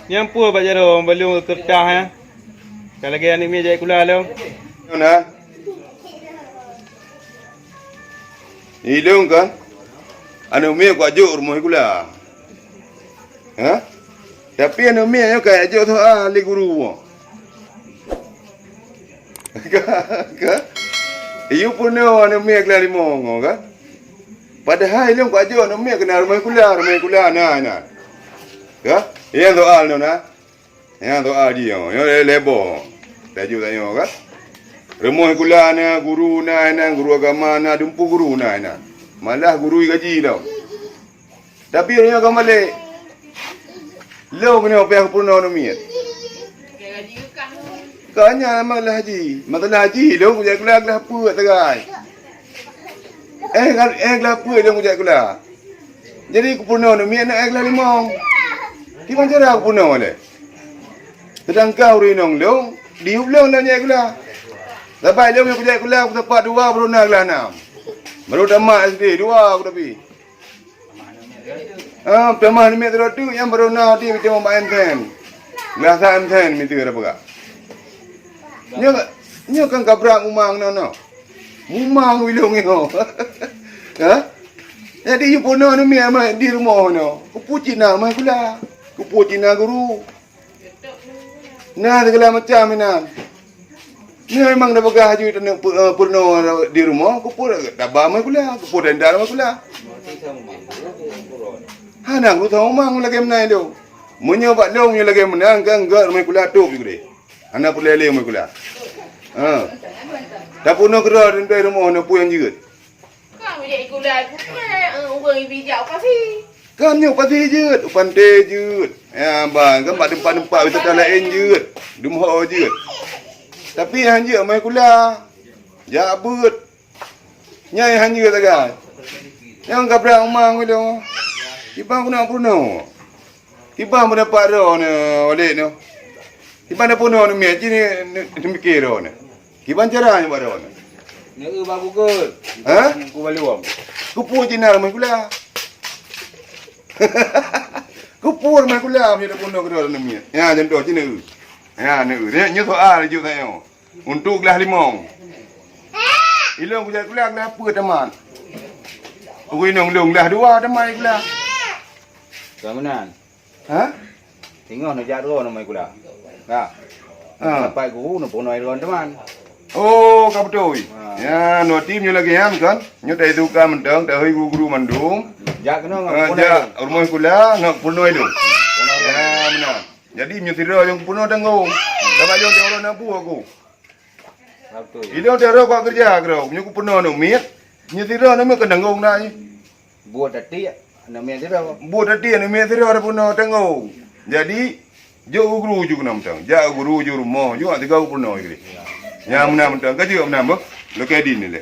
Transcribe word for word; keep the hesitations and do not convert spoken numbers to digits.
Nyan peue bak jaroe balong keureutah, eh? Ka lagèe aneuk miet jai kula lom. Nyoe na. Ilong kan? Aneuk miet kuat jok rumoh kula. Ha? Tapi aneuk miet nyoe ka jok soal lé guru. Ka, ka. Yue peunoh aneuk miet keulah limong nyoe, ka? Padahai lôn kuat jok aneuk miet keunan rumoh kula, rumoh kula na, na. Ka? Nyang soal nyoe na. Nyang soal jih nyoe, nyoe lé-, lé boh. Taju tanyoe, ka? Rumoh kula na, guru na, na, guru agama na, dumpeue guru na, na. Malah guru gaji lom. Tapi nyoe ka malèe. Lôn nyoe payah peurunoe aneuk miet. Ka nyan masalah haji. Masalah haji, lôn kujak kula glah peuet sagai. Eh, gal-, eh, glah peuet lôn kujak kula. Jadi, kupeurunoe aneuk miet na eh glah limong. Kiban cara kupeurunoe lé. Seudangkan ureueng inong lôn, di ulôn lôn jak kula. Sabai lôn kujak kula, kusapat dua baru na glah nam. Baru tamat S D, dua ku tapi. Ah, tamah aneuk miet sidroe teuk nyang baru na di macam mak M T N. Glah sa M T N miseue dah peugah. Nyoe, nyoe kan kabrak mumang noe-noe. Mumang wilong nyoe. Ha? Jadi yue peurunoe aneuk miet ma-, di rumoh nyoe. Kupeue cit na mai kula. Kupeue cit na guru. Na segala macam inan. Nyoe memang dah peugah aju taneuk pu-, eh, peurunoe di rumoh, kupeue taba mai kula, kupeue tenda mai kula. Hana guru sama mang lagèe meunan lôn. Meunyoe bak lôn nyoe lagèe meunan, kan gèt rumoh kula tôp ju deh. Hana peureulèe lé rumoh kula. Ha. Tapeurunoe keudroe teuntèe rumoh na peue nyang jeuet. Kan nyoe pasi jeuet, u pantai jeuet. Ya, ban, kan bak teumpat-teumpat wisata laén jeuet. Dumho jeuet. Tapi han jeuet mai kula. Jak beuet. Nyang han jeuet sagai. Nyang kabrak umang wilong. Ibang guna peurunoe. Kiban peunapat droeneuh, Walid nyoe? Kiban na peunoh aneuk miet jih ni, ni, ni mikir droeneuh. Kiban cara nyoe bak droeneuh? Neu bak Google. Ha? Ku balom. Kupeue cina ramai kula. Kupeue ramai kula meunyoe na peunoh keudroe aneuk miet. Nyan contoh cina. Nyan neu. Nyoe soal jeuet tanyoe. Untuk glah limong. Ilong kujak kula glah peue tamat. Ureueng inong lôn glah dua tamat kula. Ka meunan. Ha? Singoh neujak droe na mai kula. Ka. Ha. Sapai guru neupeunoh droe teuma. Oh, ka beutôi. Ha. Ya, nyoe tim nyoe lagèe nyan kan. Nyoe tai tukang mantong, tai guru-guru mandum. Jak keunoe ngon peunoh jak ilong. Rumoh kula ngon peunoh ilong. Ya, meunan. Jadi meunyoe sidroe nyang peunoh tanggong. Sabab nyang sidroe na bu aku. Ilong sidroe kuat keureuja keudroe. Meunyoe kupeunoh aneuk miet, meunyoe sidroe aneuk miet kan tanggong na jih. Buet até aneuk miet sidroe. Buet até aneuk miet sidroe ada peunoh tanggong. Jadi, jok u guru ju keunoe mantong. Jak u guru ju rumoh ju, tiga peunoh jih. Nyang meunan mantong. Ka jeuet meunan beuh. Lokèe din ni lé.